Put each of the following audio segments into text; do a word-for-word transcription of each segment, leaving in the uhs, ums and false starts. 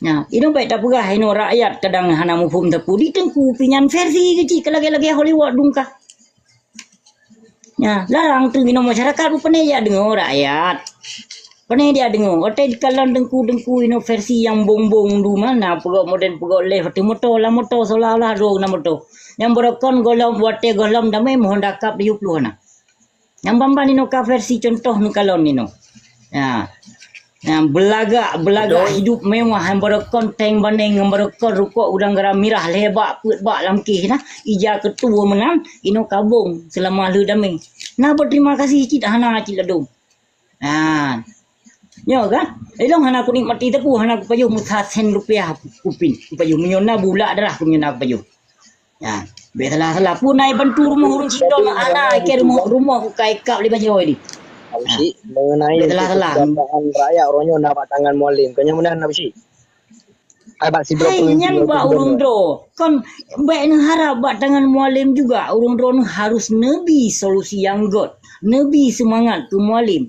Nah, inoe bèk tapeugah inoe rakyat kadang hana muphom sapeue. Di Teungku Pi nyan versi keuh cit ka lagèe-lagèe Hollywood dum kah. Nah, larang teuk inoe masyarakat peureulèe jak deungö rakyat. Peureulèe jak deungö. Watèe dikalon teungku-teungku inoe versi nyang bong-bong dum na peugöt model peugöt leh watèe moto lam moto seolah-olah droe na moto. Nyang beurokon gohlom watèe gohlom damé mohon dakap tujoh ploh na. Nyang ban-ban inoe ka versi contoh neukalon inoe. Nah, nah, beulagak, beulagak hidup mewah, nyang beurokon tank baneng, nyang beurokon rukok udang garam mirah, lhèe bak peuet bak lam kéh na, ija keutua meunan, inoe ka bong seulama lheueh damé. Na beuterima kasih cit hana cit ladôm. Nah, nyoe kan? Ilong hana kunikmati teupeu, hana kupajoh meusasen rupiah kupin, kupajoh meunyoe na bulak darah ku meunyoe na kupajoh. Ya, bèk salah-salah. Pun ai bantu rumoh ureueng sidroe ana, ai kèe rumoh, rumoh kai kap lé bajoe di. Abu Syik, mengenai kesejahtéraan rakyat uroe nyoe na bak tangan Mualem. Keu nyan meunan Abu Syik. Ai bak sidroe pemimpin nyan bak ureueng droe. Kon bèk neuharap bak tangan Mualem juga. Ureueng droe harus neubi solusi nyang göt. Neubi seumangat keu Mualem.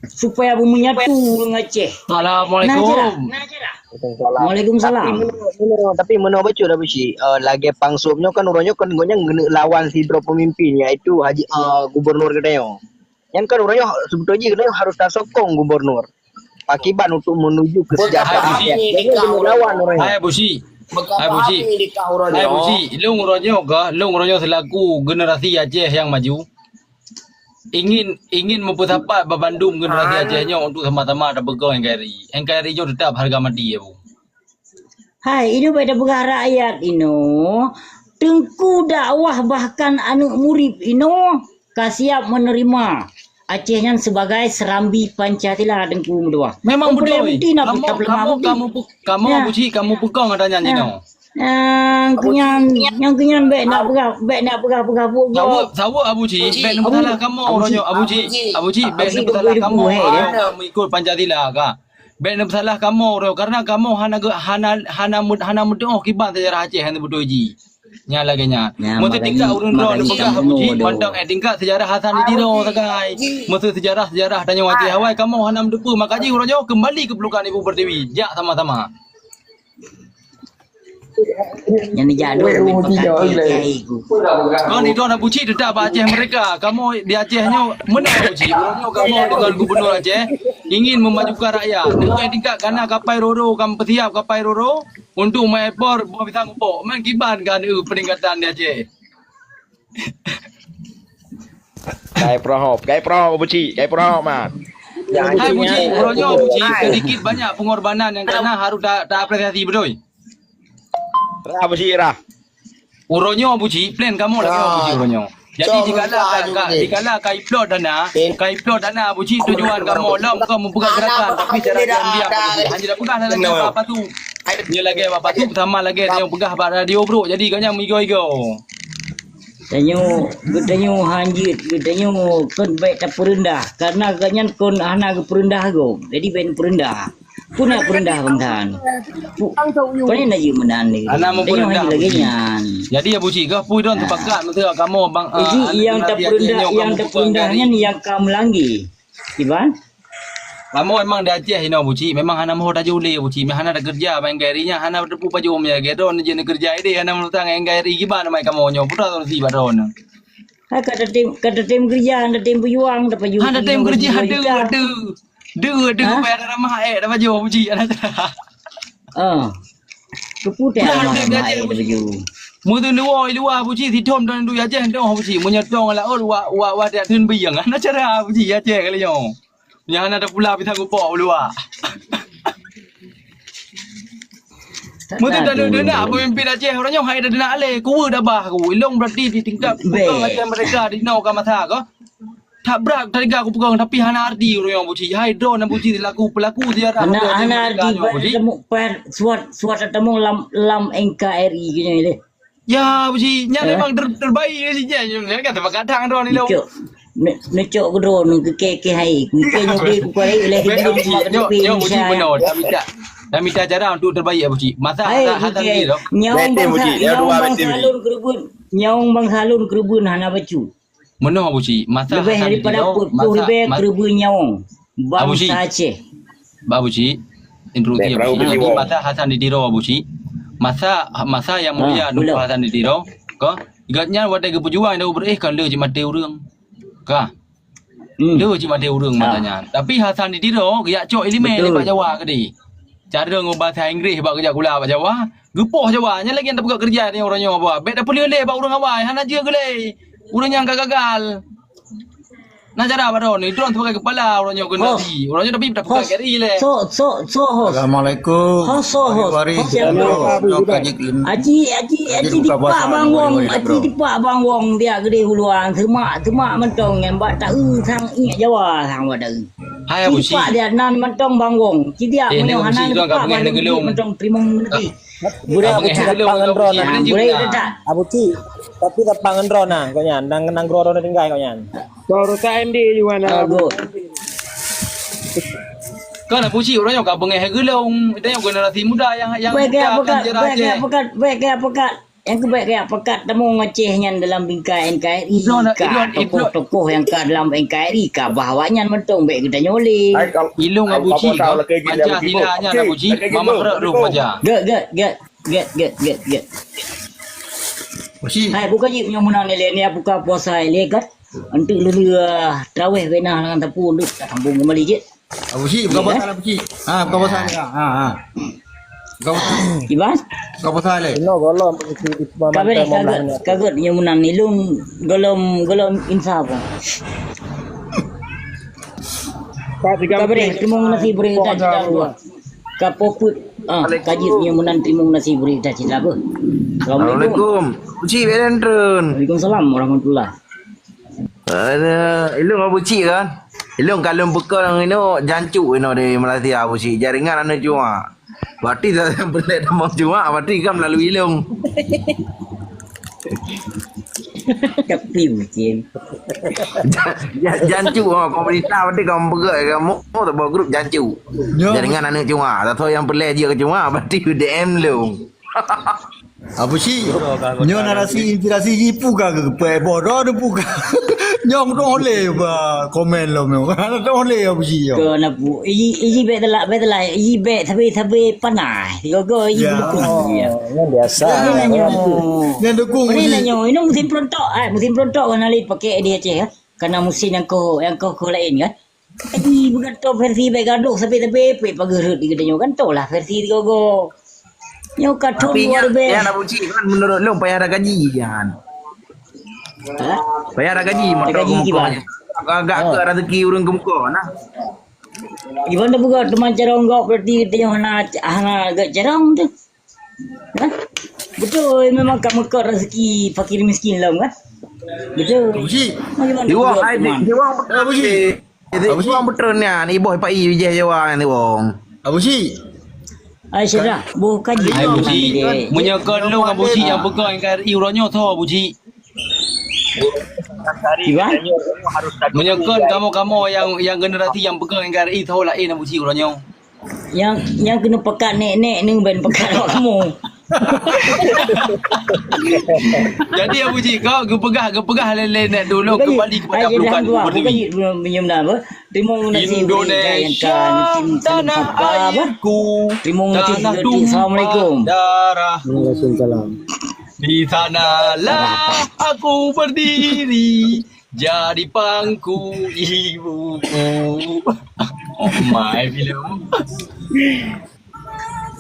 Supaya beumenyatu ureueng Aceh. Assalamualaikum. Nah, jerak. Waalaikumsalam. Tapi meunoe, meunoe, tapi meunoe bacut Abu Syik, eh, lagèe Pansub nyoe kan uroe nyoe kan gobnyan geuneuk lawan sidroe pemimpin, yaitu Haji, eh, gubernur geutanyoe. Nyan kan uroe nyoe seubeutôi jih geutanyoe harus tasokong gubernur. Pakiban untuk menuju kesejahtera rakyat. Jadi geuneuk lawan uroe nyoe. Hai Abu Syik. Hai Abu Syik. Hai Abu Syik, lôn uroe nyoe kah, lôn uroe nyoe selaku generasi Aceh nyang maju. Ingin, ingin meupeusapat bak bandum generasi Aceh nyoe untuk sama-sama tapeukoh N K R I. N K R I nyoe teutap hareuga mati, ya, Bu. Hai, inoe bèk tapeugah rakyat inoe. Teungku dakwah bahkan aneuk murit inoe ka siap menerima Aceh nyan sebagai serambi Pancasila Teungku meutuah. Memang beutôi. Kamoe, kamoe, kamoe pe-, kamoe Abu Syik, kamoe peukong ata nyan jinoe. Nyang keunyan, nyang keunyan bèk nak peugah, bèk nak peugah-peugah buet gob. Saweub, saweub Abu Syik, bèk neupeusalah kamoe uroe nyoe Abu Syik. Abu Syik, bèk neupeusalah kamoe, ah, meuikot Pancasila ka. Bèk neupeusalah kamoe uroe nyoe, karena kamoe hana ge-, hana, hana meu-, hana meuteu'oh kiban sejarah Aceh nyang beutôi jih. Nyan lagèe nyan. Meuseuti tingkat ureueng droe neupeugah Abu Syik, mantong eh tingkat sejarah Hasan di Tiro sagai. Meuseu sejarah-sejarah tanyoe Aceh awai kamoe hana meuteupeue, maka jih uroe nyoe keumbali keu peulukan Ibu Pertiwi. Jak sama-sama. Nyan jadul. Kon itu Abu Syik teutap bak Aceh merdeka. Kamoe di Aceh nyoe meunan Abu Syik. Uroe nyoe kamoe deungon gubernur Aceh ingin memajukan rakyat. Deungon tingkat kana kapai roro, kamoe peusiap kapai roro untuk meuekspor buah pisang upok. Man kiban kan, eh, peningkatan di Aceh. Kai prohop, kai prohop Abu Syik, kai prohop man. Hai Abu Syik, uroe nyoe Abu Syik, sedikit banyak pengorbanan nyang kana harus ta-, taapresiasi beutôi. Rah Abu Syik rah. Uroe nyoe Abu Syik, plan kamoe lagèe Abu Syik uroe nyoe. Jadi dikala ka, ka, dikala ka iplot dana, ka iplot dana Abu Syik tujuan kamoe lom kon meupeugah gerakan tapi cara diam-diam Abu Syik. Hana peugah lagèe apa tu. Nyoe lagèe apa tu sama lagèe nyang peugah bak radio brok. Jadi gobnyan meuigo-igo. Tanyoe, geutanyoe hanjeuet, geutanyoe kon bèk tapeureundah, karena gobnyan kon hana geupeureundah gob, jadi bèk neupeureundah. Peue na peureundah bansa nyoe? Pu-, pane na jeuet meunan lé. Hana meupeureundah lagèe nyan. Jadi Abu Syik, gah peue droen teupakat meuseu kamoe bang, ah, nyang tapeureundah, nyang tapeureundah nyan nyang ka meulangge. Kiban? Kamoe memang di Aceh inoe Abu Syik, memang hana meuho tajak u lé Abu Syik, hana takeureuja bak N K R I nyan, hana teupeu pajoh meunyo lagèe droen jeuet neukeureuja idéh hana meurutang N K R I kiban amai kamoe nyoe, peue solusi bak droen. Hai ka tatem, ka tatem keureuja, tatem peujuang, tapajoh. Hana tatem keureuja, aduh, aduh. Deuh, deuh, payah ramah eh, tapajoh Abu Syik. Ah. Keupeue ramah-ramah eh, tapajoh. Meudeuh luwa, luwa Abu Syik, sithom dan dui Aceh, doh Abu Syik. Meunyoe tong laôt, wa, wa, wa, tiak theun bieng. Hana cara Abu Syik, Aceh kali nyoe. Nyang hana tapula pisang upok u luwa. Meuteuntadu deunak pemimpin Aceh uroe nyoe hai deunak lé kuwe dabah ku. Ilong berarti di tingkat peukong Aceh merdeka di noe ka masa ko. That brat teuga ku peukong tapi hana arti uroe nyoe Abu Syik. Hai droen Abu Syik selaku pelaku sejarah hana, hana arti. Suat, suat tatamong lam, lam N K R I keunoe lé. Ya, Abu Syik, nyan memang ter-, terbaik Abu Syik, nyan, nyan kan teupeukadang droen ilong. Neucok, neucok keu droen, keu kèe-kèe hai. Keu kèe nyoe deh, bukan hai, leh. Bèk, Abu Syik, nyoe, nyoe Abu Syik meunoe. Dah mita, dah mita cara untuk terbaik, Abu Syik. Masa, hai, hasa, hasa ni loh. Nyawong bangsa, nyawong bangsa lôn keureubeuen, nyawong bangsa lôn keureubeuen hana bacut. Meunoe Abu Syik, masa leubeh daripada peuet ploh ribèe keureubeuen nyawong bangsa Aceh. Ba Abu Syik. Interupsi Abu Syik. Jadi masa Hasan di Tiro Abu Syik, masa, masa yang mulia Doktor Hasan di Tiro, ka, gobnyan watèe geupeujuang di Ubreeh kan le jimaté ureueng. Ka. Hmm. Le jimaté ureueng masa nyan. Tapi Hasan di Tiro geujak cok ileumèe nibak Jawa keudéh. Cara ngon bahasa Inggris bak geujak kula bak Jawa, geupoh Jawa. Nyan lagèe nyang tapeugah keureuja nyoe uroe nyoe, bah. Bèk tapeuleueh lé bak ureueng awai, hana jeuet geuh lé. Ureueng nyang ka gagal. Na cara baroe ni, droeneuh sebagai kepala uroe nyoe keuneuk di. Uroe nyoe tapi tapeugah N K R I lé. So, so, so, host. Assalamualaikum. Host, so, host. Host yang host. Aci, aci, aci tipak bang wong, aci tipak bang wong dia gede huluan. Semak, semak mentong yang bak taeu sang ingat Jawa sang wadah. Hai Abu Syik. Tipak dia nan mentong bang wong. Ci dia meunyoe hana tipak bang wong mentong trimong nanti. Burek Abu Syik, dapang ngon droe nah. Burek detak. Abu Syik, tapi dapang ngon droe nah, kau nyan. Nang, nang droe, droe tinggai kau nyan. Kau rusak M D juga nah. Aduh. Kan Abu Syik, uroe nyoe ka beungèh geulong. Kita yang generasi muda yang, yang muda kan jerah je. Baik, baik, baik, baik. Yang keubaik kaya pekat tamong Aceh nyan dalam bingkai N K R I ka tokoh-tokoh yang ka dalam N K R I ka bah awaknyan mantong bèk geutanyoe lé. Ilong Abu Syik ka Pancasila nyan Abu Syik, mamak rot roh Pancasila. Get, get, get, get, get. Hai, buka jih meunyoe meunan ilèe ni buka puasa ilèe kan. Untuk lulu traweh bena dengan tepu untuk tak sambung kembali jih. Abu Syik, buka puasa lah, Abu Syik. Ha, buka puasa lah. Ha, ha. Buka puasa. Iban? Buka puasa lah. Kena golom isi Isma. Kaget, kaget, kaget nyoe meunan ilong golom, golom insaf. Kaget, terima kasih beri tak cerita dua. Kapoput. Ah, kaji nyoe meunan terima kasih beri tak cerita apa. Assalamualaikum. Abu Syik, beren trön. Waalaikumsalam warahmatullahi. Ada, ilong Abu Syik kan? Ilong kalau buka nang ino jancuk ino di Malaysia Abu Syik. Jaringan anu cuma. Berarti dah sampai dah mau cuma, berarti kan melalui ilong. Tapi mungkin. Jancuk ha, pemerintah berarti kamu pegang kamu tu bawa grup jancuk. Jaringan anu cuma. Tak tahu yang pelai dia ke cuma, berarti D M long. Abu Syik, nyoe narasi inspirasi jih peue ka geupeu boh droe peue ka. Nyang dong lé ba komen lom nyoe. Dong lé Abu Syik nyoe. Keu na pu, iji, iji bèk telat, bèk telat, iji bèk sabe-sabe panas. Tiga-tiga iji dukung. Nyan biasa. Nyan dukung. Ini nyoe, ini musim perontok, ah, musim perontok kan ali pakai di Aceh ya. Karena musim yang ko, yang ko, ko lain kan. Jadi, bukan tu versi baik gaduh, tapi, tapi, pek pageurut di geutanyoe kan, tu lah versi tiga go. Nyoe ka thon luar biasa. Tapi nyan, nyan Abu Syik kan, menurut lôn payah ada gaji kan. Ha? Payah ada gaji, motor gaji ke muka. Agak ke rezeki ureueng ke muka nah. Iban dah buka teman cara enggak berarti geutanyoe hana, hana agak jarang tu. Hah? Betul, memang ka meukat rezeki fakir miskin lom kan? Betul. Abu Syik. Bagaimana dia wong hai dia wong betul. Abu Syik. Dia wong betul nyan, iboh pai bijéh Jawa nyan dia wong. Abu Syik. Ai sudah, bukan Abu Syik. Meunyoe kon lôn Abu Syik yang pegang N K R I uroe nyoe tho Abu Syik. Iban? Meunyoe kon kamoe-kamoe yang, yang generasi yang pegang N K R I tho laén Abu Syik uroe nyoe. Nyang, nyang keuneuk pekat nek-nek ni ban pekat awak kamoe. Jadi Abu Syik, kau geupeugah, geupeugah lé-lé nek dulu kembali kepada pelukan Berdiri. Indonesia tanah airku, tanah tumpah darah. Waalaikumsalam. Di sanalah aku berdiri. Jadi pangku ibuku. Oh my, filem.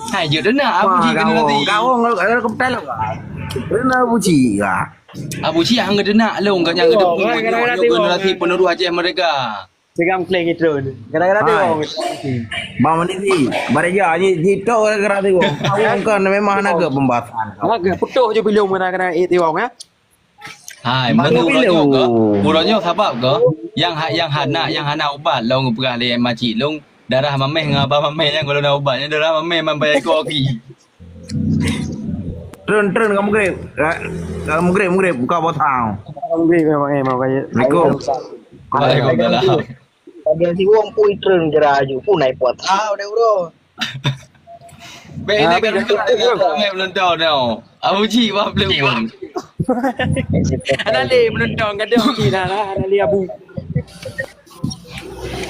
Hai, jeuet deunak Abu Syik kena nanti. Kawong kalau kalau kebetulan lah. Kena Abu Syik lah. Abu Syik hang deunak long kan yang gedebung generasi penerus Aceh merdeka. Segang klik itu. Kadang-kadang tengok. Bang Manisi, bareja ni jitok gara-gara tu. Kawong kan memang nak ke pembahasan. Agak putus je belum kadang-kadang itu ya. Hai, meunan uroe nyoe keuh, uroe nyoe sabab keuh, nyang ha-, nyang hana, nyang hana ubat lôn geupeugah lé makcik lôn, darah mamèh ngon abah mamèh nyan gohlom na ubat, nyan darah mamèh man bayar iko aki. Trön, trön, ka meugreb. Ka meugreb, meugreb, buka botang. Ka meugreb, memang, eh, memang. Assalamualaikum. Waalaikumsalam. Bagi si wong pun trön geura aju, pun naik pot. Ah, udah uroe. Bèk ini kan ramai belum tahu tau. Abu Syik wah belum. Ada lé menentang, ada Abu Syik dah lah, ada lé Abu.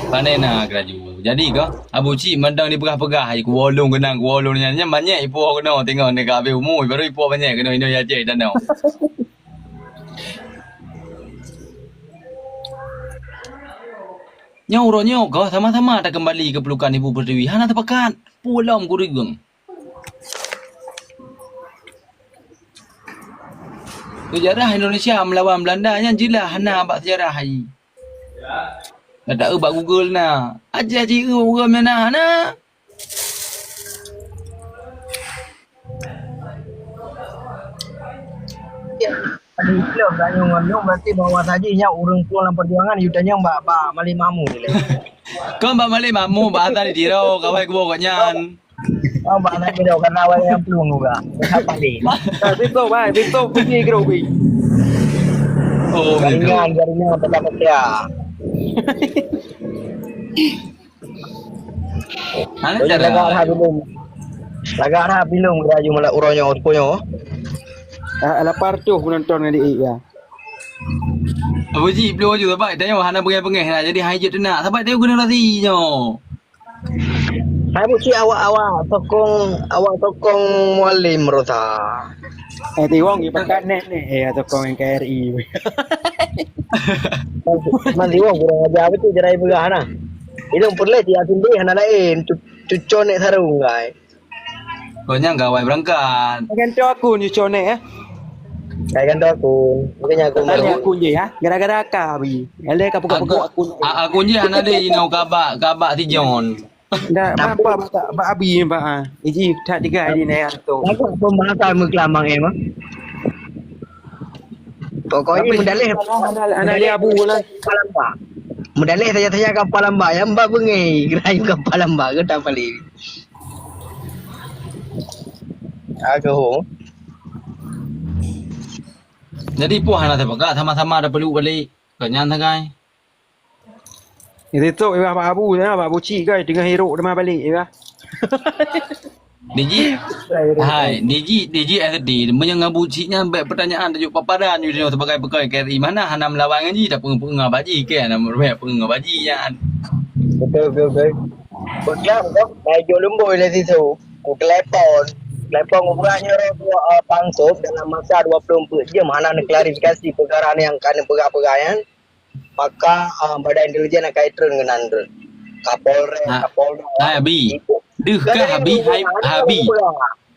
Pandai na keraju. Jadi kah, Abu Cik mandang dipeugah-peugah, ai kuwoe lôn keunan, kuwoe lôn nyan, nyan banyak ipo keunoe teungoh ni ka habéh umu, baru ipo banyak keunoe inong Aceh tanoh. Nyoe uroe nyoe kah sama-sama takeumbali keu peulukan Ibu Pertiwi, hana teupakat, peue lom kureueng. Seujarah Indonesia meulawan Belanda nyan jeulaih na bak seujarah hai. Gata eu bak Google na. Aja jieu ureueng na na. Islam dah nyoe ngon nyoe berarti bahwa saja nyak ureueng pulang lam perjuangan, you tanyong bak, bak Malik Mahmud ni leh. Kon bak Malik Mahmud, bak Hasan di Tiro, kawai kuboh gobnyan. Oh, bak Hasan di Tiro, karena awak yang pelung juga. Siapa ni? Nah, situ, bai, situ, pergi ke Robi. Oh, jaringan, jaringan, pecah-pecah. Hana cara. Lagak ha bilong. Lagak ha bilong geurayu malam uroe nyoe, uroe nyoe. Ah, lapar tuh penonton ngan di ya. Abu Ji, belum aju sabai, tanya hana pengen-pengen lah. Jadi hai jeuet teunak. Sabai tanya generasi nyoe. Hai Abu Ji, awak-awak sokong, awak sokong Mualem Rosa. Eh, tiwong di pakat nek nek. Eh, sokong N K R I. Man tiwong kurang ajar betul jerai peugah nah. Ilong peureulèe tiap sendiri hana laén, cu-, cucon nek sarung, guys. Kau nyang gawai berangkat. Gantoe akun cucon nek, eh. Saya gantoe akun. Makanya aku Tanya malu. Akun je, ya. Gara-gara ka, Abi. Ele ka pukul-pukul akun. A-, akun je hana deh, you know, kabak, kabak si John. Ndak, apa, apa, apa, Abi, Pak, ah. Iji, tak tiga hari ni, ya, tu. Aku pembahasan mengkelamang, eh, mah. Pokoknya Abi, mendalih. Anak, anak dia Abu lah. Kapal lambak. Mendalih saja-saja kapal lambak. Yang empat bengai. Kena kapal lambak ke tak paling. Aku. Jadi, puah hana teupeugah, sama-sama ada peluk balik. Kau nyan sagai. Itu tu, Iwah Pak Abu, ya, Pak Abu Cik, guys, tengah hiruk demah balik, Iwah. Diji, hai, Diji, Diji S D, meunyoe ngon Abu Cik nyan, bèk pertanyaan tajuk paparan, you know, sebagai pegawai K R I, mana hana melawan ngan ji, tak peungeut-peungeut baji, ke, hana meuruweh peungeut baji nyan. Betul, betul, betul. Bujang tu, naik jok lumboi lé sisu. Ku telepon. Telepon ku peugah nyoe roh dua, ah, pansop dalam masa dua puluh empat jam hana neuklarifikasi peukara nyang ka neupeugah-peugah nyan. Maka, ah, badan intelijen akan itreun keunan treun. Kapolres, Ha. Kapolda. Hai, Abi. Itu. Deuh kah, Abi? Hai, Abi.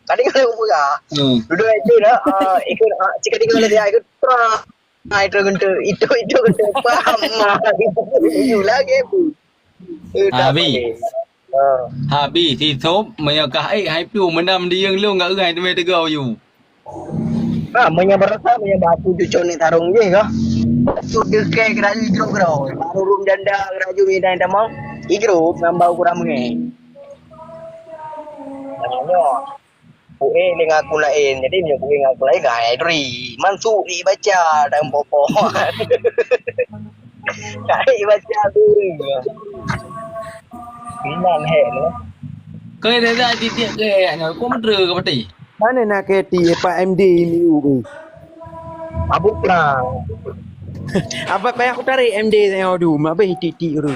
Kadang ada peugah. Hmm. Duduk itu dah, ah, ikut, ah, cik kadang ada dia ikut. Hai, itu kata, itu, itu kata, paham, ah. Itu lagi, Bu. Eh, tak Abi. Boleh. Ah. Abi, si Sop, meunyoe kah ék, hai piôh, meunam diyeueng lôn, gak euh, hai teumé teugau, yu. Ah, meunyoe barosa, meunyoe bak aku cucok ni tarong jih, kah? Tu dekai kerajaan jrok, bro. Baru rum janda, kerajaan midai tamong. Igrup, ngambau kurang mengeh. Nyoe. Kuéh ngon aku laén. Jadi, meunyoe kuéh ngon aku laén, hai dri. Mansuk ibaca dan popo. Hai ibaca tu. Iman hek tu. Kau dah dah titik ke nyoe? Kau mendera ke peti? Mana nak ke ti Pak M D ni u. Abu perang. Apa payah aku tarik M D saya tu? Mak beh titik tu.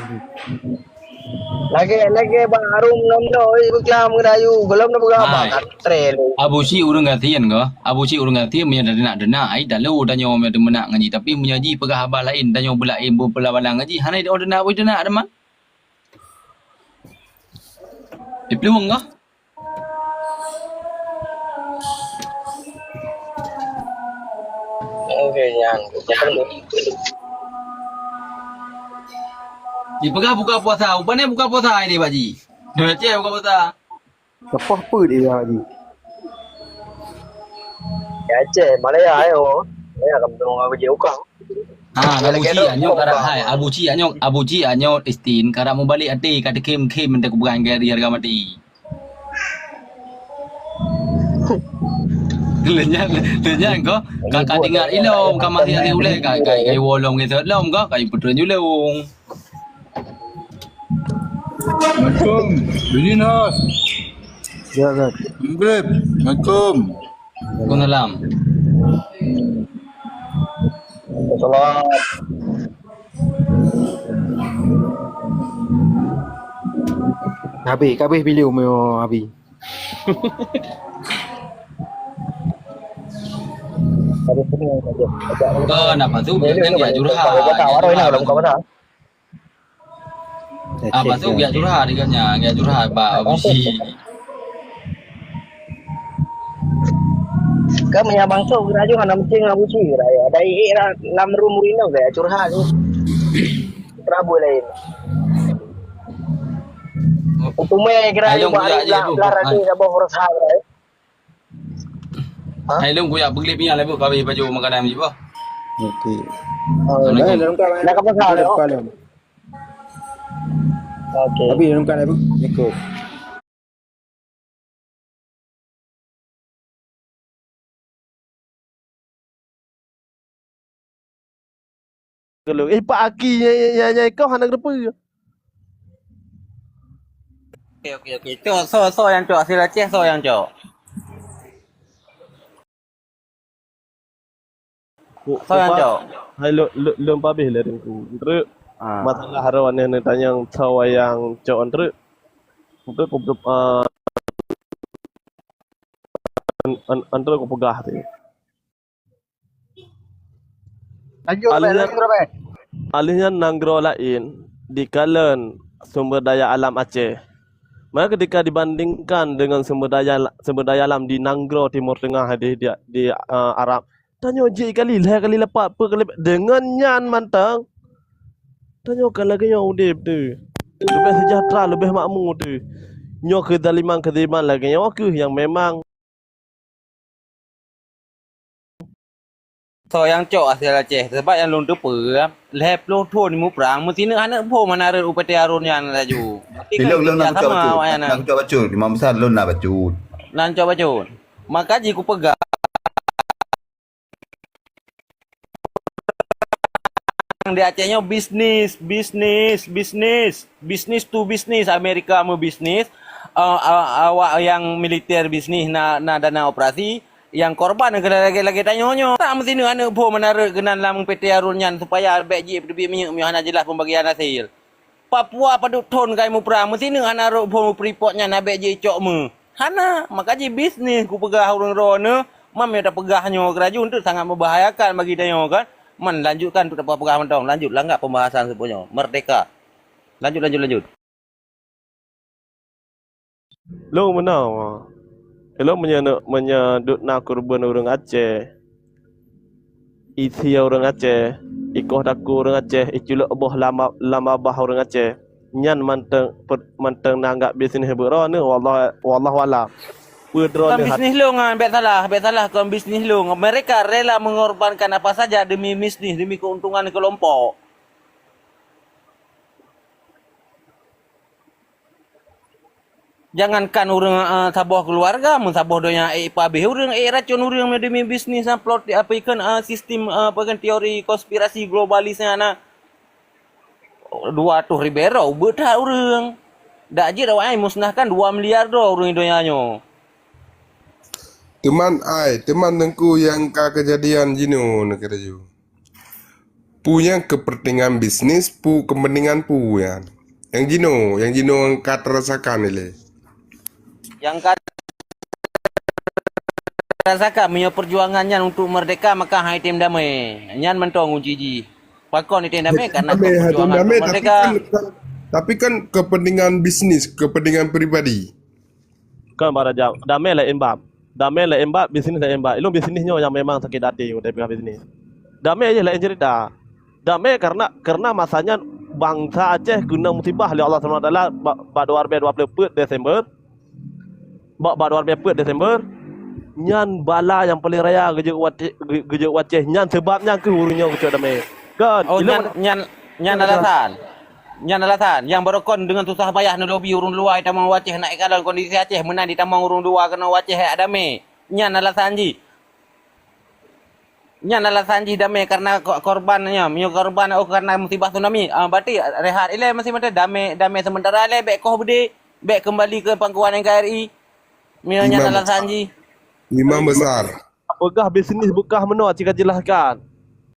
Lagèe, lagèe bak harum nom lo, eh, beuklam geurayu, golom na peugah apa, Hai. Katré lé. Abu Syik ureueng gasien kah? Abu Syik ureueng gasien meunyoe teunak-teunak, ai, talo tanyoe meunyoe teumeunak ngon jih. Tapi meunyoe jih peugah haba laén, tanyoe beulaén, beupeulawanan ngon jih, hana jiteunak, beutenak teuma. Diplueng kah? Oke, nyan. Dipeugah buka puasa. Upan buka puasa ini, Pak Ji. Dua cek buka puasa. Lepas apa dia, Pak Ji? Ya, cek. Malaya, ayo. Ya, kamu tunggu apa je, ukang. Ha, Abu Cik anyoe karap hai. Abu Cik anyoe, Abu Cik anyoe istin karap mubalek até ka teukhém-khém mantong kupeugah ngon hareuga maté. Lé nyan, lé nyan ko, ka, ka teuingat ilom, ka masih até ulèe, ka, ka, ka iwoe lom ngon lom ko, ka ipeutrön julong. Assalamualaikum. Bini Nas. Ya, Ustaz. Maghrib. Assalamualaikum. Waalaikumsalam. Salam. Habéh, ka habéh video meu Abi. Oh, nak masuk dia kan dia curhat. Dia curhat. Ah, masuk dia curhat dia kan, dia curhat bak Abuji. Kan meunyo bangso geura jih hana meucing Abuji geura ya. Ada ié lam room rinong dia curhat ni. Prabu lain. Utumé kira Ayo, bak budak hari je, belah Bu. belah rati saboh berusaha. Hai long kuyak beugleb minyak leubeh kawé baju makanan jih bah. Okey. Oh, Assalamualaikum. Nak apa kau? Okey. Tapi lengkap apa? Ikut. Kalau eh pak aki nyai nyai nyai kau hana geureupeue. Okey okey okey. Cok so so yang cok hasil Aceh so yang cok. So yang cok. Hai lôn lôn lôn pabeh lé Teungku. Entreuk Ah. Masalah roh aneh neutanyong so yang cok entreuk. Entreuk ku ah, an- an- entreuk ku peugah tu. Lanjut Alih Robert, nyan, lanjut Robert. Alih nyan nanggroe laén dikalon sumber daya alam Aceh. Maka ketika dibandingkan dengan sumber daya sumber daya alam di nanggroe Timur Tengah di di, di uh, Arab, tanyoe jih kali lhèe kali lepat peuh kali deungon nyan mantong. Tanyoe kan lagèe nyoe udép tu. Leubeh sejahtera, leubeh makmu tu. Nyoe keuzaliman-keuzaliman lagèe nyoe keuh yang memang So yang cok asai Aceh sebab yang lôn teupeue lhèe ploh thon muprang meusineuk aneuk phon mana rot U P T Harun nyan laju. Tapi kan Ilong lôn nak sama bacut. awaknyan. Nak bacut. Imam besar lôn nak bacut. Nan cok bacut. Maka ji kupeugah di Aceh nyoe bisnis, bisnis, bisnis, bisnis tu bisnis. Amerika meubisnis, uh, uh, awak yang militer bisnis na na dana operasi, yang korban keunan lagèe-lagèe tanyoe nyoe. Tak meusineuk aneuk phon mana rot keunan lam P T Harun nyan supaya bèk jih teubiet minyeuk meuhana jeulaih pembagian hasil. Papua padub thon kai muprang meusineuk hana rot phon Freeport nyan abék jicok meu. Hana, maka jih bisnis kupeugah ureuëng droeneuh, mam nyang tapeugah nyoe keuraju untuk sangat membahayakan bagi tanyoe kan. Man lanjutkan untuk tapeugah mantong, lanjut langgak pembahasan seupôt nyoe. Merdeka. Lanjut lanjut lanjut. Lôn meunoe. Ilôn meunyoe meunyoe dut na keureubeuen ureuëng Aceh, isie ureuëng Aceh, ikoh takue ureuëng Aceh, iculok boh lam lam babah ureuëng Aceh, nyan mantong mantong na anggap bisnis beuroe neuh wallah wallahu alam. Peue droe Bukan neuh bisnis lôn kan, bèk salah, bèk salah kon bisnis lôn. Mereka rela mengorbankan apa saja demi bisnis, demi keuntungan kelompok. Jangankan ureuëng uh, saboh keluarga, mun saboh donya ék pabéh ureuëng, ék racun ureuëng demi bisnis dan plot apa ikon uh, sistem uh, apa ikon teori konspirasi globalis nyan na dua ratus ribu ero ubeut that ureuëng. Dak jeuet awak ai musnahkan dua miliar droe ureuëng donya nyoe. Teuma ai, teuma teungku nyang ka keujadian jinoe neukeuh laju. Peue nyang keupeuntengan bisnis, peue keupeuntengan peue nyan. Nyang jinoe, nyang jinoe nyang ka teurasakan ilée. Nyang ka rasakan meunyoe perjuangan nyan untuk merdeka maka hai tem damai. Nyan mantong kunci jih. Pakon item damai karena Damai, hai tem perjuangan damai, untuk tapi merdeka. Kan, tapi kan kepentingan bisnis, kepentingan pribadi. Kan para jam. Damai laén bab. Damai laén bab, bisnis laén bab. Ilôn bisnis nyoe nyang memang sakét até watèe peugah bisnis. Damai jih laén cerita. Damai karena karena masa nyan bansa Aceh keunong musibah lé Allah Subhanahu Wa Taala bak bak dua ribèe dua ploh peuet Desember. Bak bak dua ribèe peuet Desember. Nyan bala nyang paleng raya geujok watèe geujok watèe nyan sebab nyan keuh ureuëng nyoe geucok damai. Kan? Oh Ilôn nyan nyan nyan alasan. Nyan alasan yang barokon dengan susah payah neulobi ureuëng luwa tamong u Aceh nak ikalon kondisi Aceh meunan ditamong ureuëng luwa keunoe u Aceh jak damai. Nyan alasan jih. Nyan alasan jih damai karena ko- korban nyan. Meunyoe korban oh karena musibah tsunami. Ah berarti rehat ilée masih mantong damai damai sementara ilée bèk koh beudé, bèk kembali ke pangkuan N K R I. Meunyoe nyan Imam alasan jih. Imam besar. Peugah bisnis beukah meunoe cit ka jelaskan.